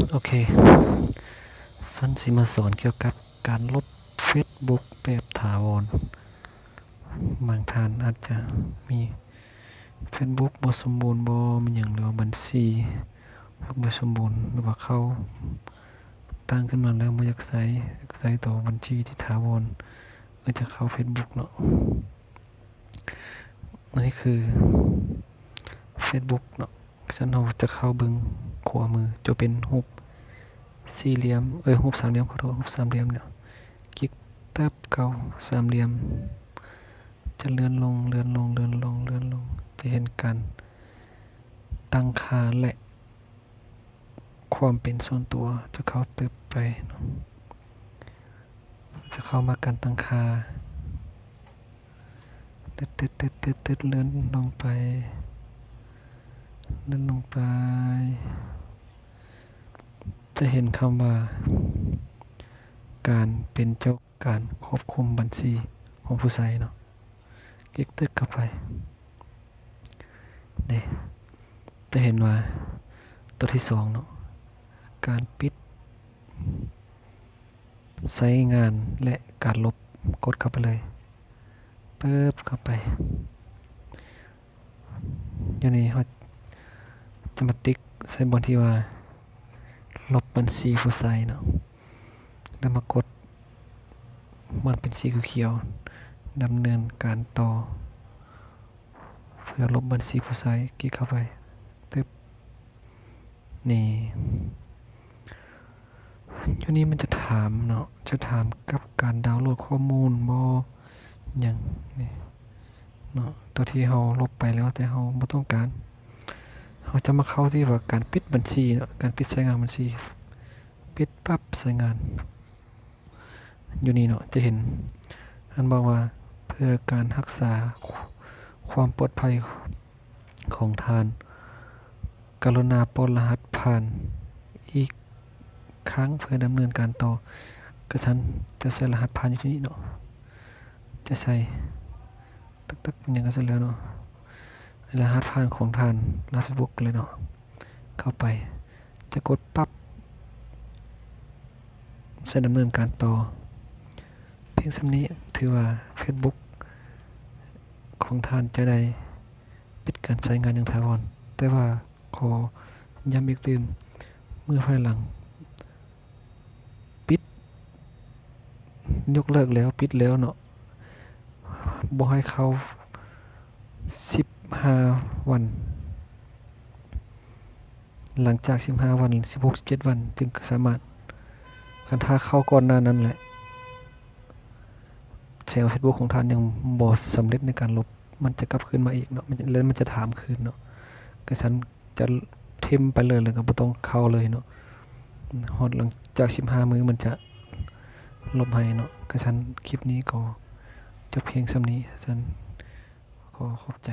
ໂອເຄ ສັນຊິມາສອນກ່ຽວກັບການລົບ Facebook ແບບຖາວອນ. ບາງທ່ານອາດຈະມີ Facebook ບໍ່ສົມບູນບໍ່ ມີຫຍັງ ຫຼືວ່າບັນຊີບໍ່ສົມບູນ ຫຼືວ່າເຂົາຕັ້ງຂຶ້ນມາແລ້ວບໍ່ຢາກໃຊ້ ຢາກໃຊ້ໂຕບັນຊີທີ່ຖາວອນ ກໍຈະເຂົ້າ Facebook ເນາະ. ອັນນີ້ຄື Facebook ເນາະ. ຊັ້ນເຮົາຈະເຂົ້າເບິ່ງຂວາມື ຈະເປັນຮູບສີ່ຫຼ່ຽມ ເອີຍ ຮູບສາມຫຼ່ຽມ ຂໍໂທດ ຮູບສາມຫຼ່ຽມເນາະ. ຄລິກແຕັບເຂົ້າສາມຫຼ່ຽມ ຈະເລື່ອນລົງ ເລື່ອນລົງ ເລື່ອນລົງ ເລື່ອນລົງ ຈະເຫັນການຕັ້ງຄ່າ ແລະ ຄວາມເປັນສ່ວນຕົວ ຈະເຂົ້າເຕີບໄປເນາະ. ຈະເຂົ້າມາການຕັ້ງຄ່າ ເຕີດໆໆໆ ເລື່ອນລົງໄປ ເລື່ອນລົງໄປ ຈະເຫັນຄຳວ່າ ການເປັນເຈົ້າ ການຄວບຄຸມບັນຊີຂອງຜູ້ໃຊ້ເນາະ. ຄລິກຕຶກເຂົ້າໄປ ເດ້ ຈະເຫັນວ່າໂຕທີສອງເນາະ ການປິດ ໃຊ້ງານ ແລະ ການລົບ ກົດເຂົ້າໄປເລີຍ ປຶບ ເຂົ້າໄປ. ຢູ່ນີ້ເຮົາຈະມາຕິກໃສ່ບ່ອນທີ່ວ່າ ລົບບັນຊີຜູ້ໃຊ້ເນາະ ແລ້ວມາກົດ ມັນເປັນສີຂຽວໆ ດຳເນີນການຕໍ່ ເພື່ອລົບບັນຊີຜູ້ໃຊ້ ຄລິກເຂົ້າໄປ ຕຶບ ນີ້ ຢູ່ນີ້ມັນຈະຖາມເນາະ ຈະຖາມກັບການດາວໂຫຼດຂໍ້ມູນບໍ່ ຫຍັງນີ້ເນາະ ໂຕທີ່ເຮົາລົບໄປແລ້ວ ແຕ່ເຮົາບໍ່ຕ້ອງການ ເຮົາຈະມາເຂົ້າທີ່ວ່າການປິດບັນຊີເນາະ ການປິດໃຊ້ງານບັນຊີ ປິດປັບໃຊ້ງານ. ຢູ່ນີ້ເນາະ ຈະເຫັນ ມັນບອກວ່າ ເພື່ອການຮັກສາຄວາມປອດໄພຂອງທ່ານ ກະລຸນາປ້ອນລະຫັດຜ່ານອີກຄັ້ງເພື່ອດຳເນີນການຕໍ່. ກະຊັ້ນຈະໃສ່ລະຫັດຜ່ານຢູ່ທີ່ນີ້ເນາະ ຈະໃສ່ ຕຶກໆ ຫຍັງກະໃສ່ແລ້ວເນາະ ລະຫັດຜ່ານຂອງທ່ານ ລະຫັດ Facebook ເລີຍເນາະ ເຂົ້າໄປ ຈະກົດປັບ ໃສ່ດຳເນີນການຕໍ່. ພຽງສ່ຳນີ້ຖືວ່າ Facebook ຂອງທ່ານຈະໄດ້ປິດການໃຊ້ງານຢ່າງຖາວອນ. ແຕ່ວ່າຂໍຢ້ຳອີກຕື່ມ ເມື່ອພາຍຫຼັງປິດ ຍົກເລີກແລ້ວ ປິດແລ້ວເນາະ ບໍ່ໃຫ້ເຂົ້າສິບຫ້າວັນ. ຫຼັງຈາກສິບຫ້າວັນ ສິບຫົກ ສິບເຈັດວັນ ຈຶ່ງສາມາດ ຄັນຖ້າເຂົ້າກ່ອນໜ້ານັ້ນແຫຼະ ແສດງວ່າ Facebook ຂອງທ່ານຍັງບໍ່ສຳເລັດໃນການລົບ ມັນຈະກັບຄືນມາອີກເນາະ ມັນຈະ ແລ້ວມັນຈະຖາມຄືນເນາະ ກະຊັ້ນຈະຖິ້ມໄປເລີຍ ແລ້ວກະບໍ່ຕ້ອງເຂົ້າເລີຍເນາະ ຮອດຫຼັງຈາກສິບຫ້າມື້ມັນຈະລົບໃຫ້ເນາະ. ກະຊັ້ນຄລິບນີ້ກໍຈົບພຽງສ່ຳນີ້ ຊັ້ນຂໍຂອບໃຈ.